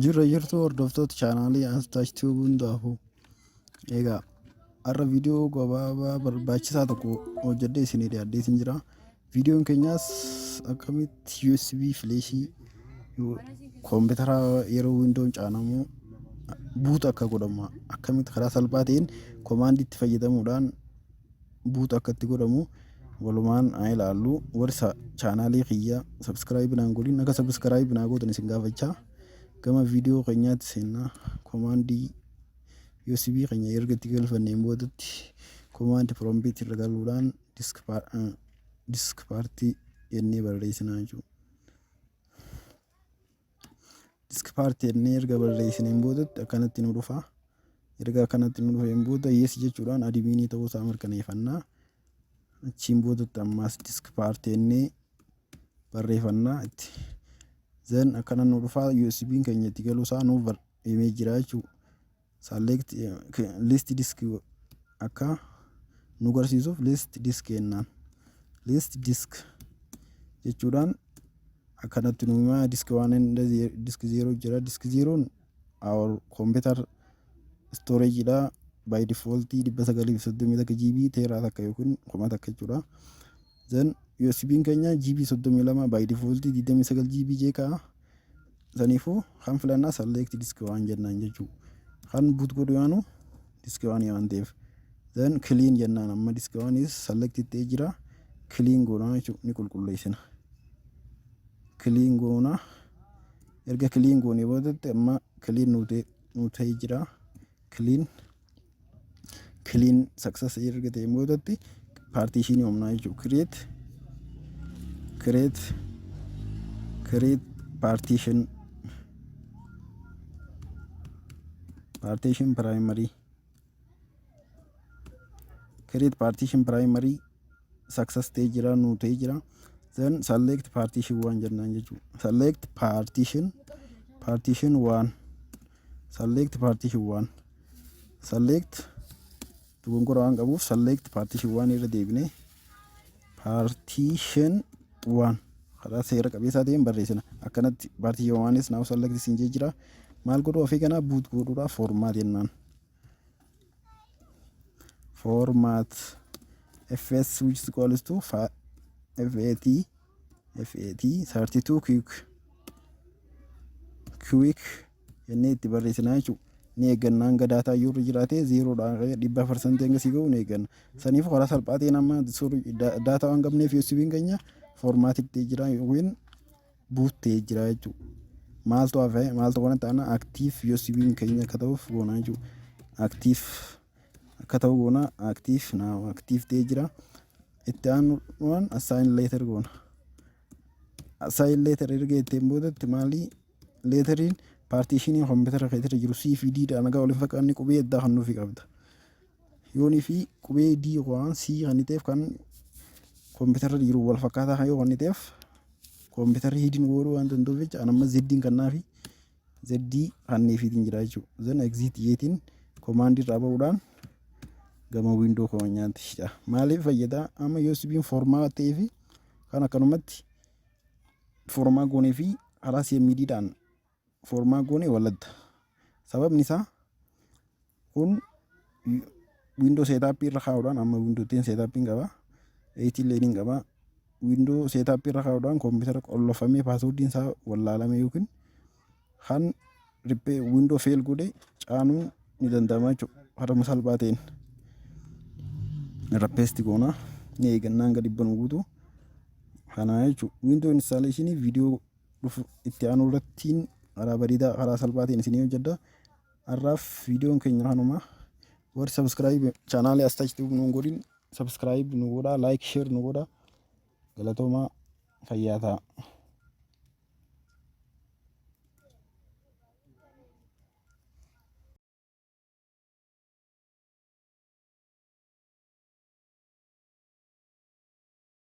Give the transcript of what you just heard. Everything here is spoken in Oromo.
Jirra jirtuu hordoftoota chaanaalii Astaash Tube hundaafuu. Egaa har'a viidiyoo gabaabaa barbaachisaa tokko hojjedhee isinii dhiyaadhee isin jira. Viidiyoon keenyaas akkamitti USB fileeshii koompitara yeroo wiindoon caanamu buutu akka godhamu, akkamitti karaa salphaa ta'een komaandiitti fayyadamuudhaan buutu akka itti godhamu walumaan haa ilaallu. Warri chaanaalii kiyya subscribe naan godhin akka subscribe naa gootan isin gaafachaa gama viidiyoo keenyaatti seennaa. Komaandii USB keenya erga itti galfanneen boodatti command prompt irra galuudhaan disk party jennee barreessinaa jechuudha. Disk party jennee erga barreessineen boodatti akkanatti nu dhufa. Erga akkanatti nu dhufeen booda yes jechuudhaan adminii ta'uu isaa mirkaneeffannaa. Achiin boodatti ammaas disk party jennee barreeffannaa itti. Then akkana nu dhufa, USB'n keenya itti galuu isaa nuuf himee jira jechuudha. Select list disk akka nu garsiisuuf list disk jennaan. List disk jechuudhaan akkanatti nu himaa, disk one, disk 0 jira. Disk 0 our computer storage dha, by default 931 GB, tera 1 yookiin 1000 jechuudha. Then USB'n keenya GB 32, by default 29 GB jeekaa. Saniifuu kan filannaa select disk one jennaan jechuudha. Kan boot godhu yaanu disk one waan ta'eef. Then clean jennaan. Amma disk one is select ta'ee jira. Clean goona jechuudha, ni qulqulleessina. Clean goona. Erga clean goonee boodatti amma clean nu ta'ee jira. Clean success erga ta'e boodatti partitionii uumnaa jechuudha. Create partition, partition primary, create partition primary success ta'ee jira, nu ta'ee jira. Then select partition one jennaan jechuudha. Select partition, partition one, select partition one, select dogongora waan qabuuf select partition one irra deebinee partition one karaa seera qabeessaa ta'een barreessina. Akkanatti partition oneis now select siin jee jira. Maal godhu? Ofii kanaa boot godhuudhaaf format jennaan. Format fs which is equals to fat fat 32 quick quick jennee itti barreessinaa jechuudha. Ni eeggannaa hanga daataa iyyuu irra jiraatee zerodhaan 100% hanga sii ga'u ni eegganna. Saniif karaa salphaa ta'een amma daataa waan qabneef USB'n keenya formatii jira yookiin boot ta'ee jira jechuudha. Maaltu hafe? Maaltu kana ta'ana? Active USB'n keenya akka ta'uuf goona jechuudha. Active akka ta'u goona. Active now active ta'ee jira. Itti aanuudhaan assign letter goona. Assign letter erga ittiin boodatti maali letteriin? Partitionii koompitara keessa jiru C fi D dhaan nagaa waliin fakkaanni qubee addaa kan nuufi qabda. Yoonii fi qubee D waan C kan ta'eef kan koompitara jiru wal fakkaataa kan yoo kan ta'eef koompitarri hidden godhuu waan danda'uuf jecha an amma Z'n kannaafi Z kanneefiitiin jira jechuudha. Then exit jeetiin commandii irraa ba'uudhaan gama window keenyaatti. Maaliif fayyada? Amma USB'n format ta'ee fi kan akkanumatti format goonee fi karaa CMD dhaan format goonee walladda. Sababni isaa kun window setupii irra kaa'uudhaan, amma window 10 setupiin qaba. 8 illee ni qaba. Window setupii irra kaa'uudhaan koompitara qollofamee passwordiin isaa wallaalame yookiin kan riphee window fail godhe caanuu ni danda'ama jechuudha. Karaa salphaa ta'een. Irra paste goona. Ni eegannaa hanga 100 nu guutu. Kana jechuudha. Window installationii viidiyoo dhufu itti aanu irrattiin karaa bareedaa, karaa salphaa ta'een isinii hojjedha. Har'aaf viidiyoon keenya kanuma. Warri subscribe chaanaalii Astaash Tube nuun godhin subscribe nu godhaa, like, share nu godhaa. Galatoomaa, fayyaa ta'a.